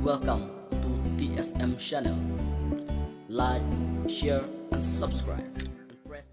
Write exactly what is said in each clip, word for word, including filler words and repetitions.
Welcome to T S M channel. Like, share, and subscribe. And press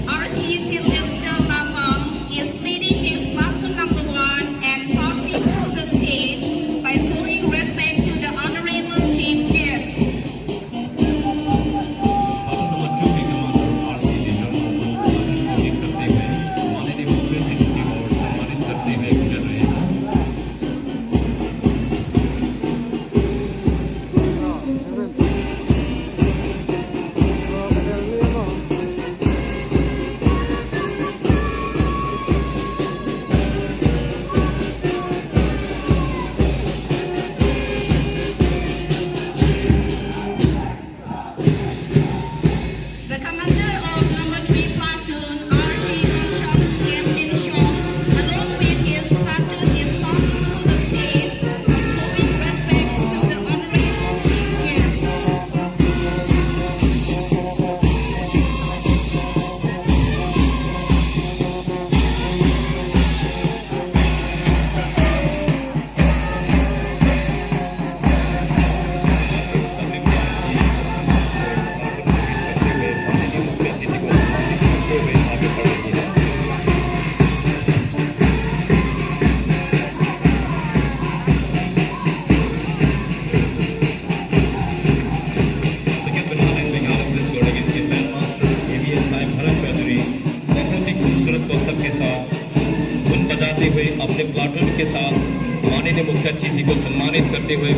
R C Sylvester Lapang is leading his platoon number one and passing through the stage by showing respect to the honorable chief guest. The commander of number three platoon, R C Sylvester Lapang, along with his platoon, is passing through the stage, showing respect to the honorable chief guest. Second battalion Meghalaya Police Guard ke Band Master A V S I Bharat Chaudhary बहुत ही खूबसूरत कौशल के साथ धुन बजाते हुए अपने प्लाटून के साथ माननीय मुख्य अतिथि को सम्मानित करते हुए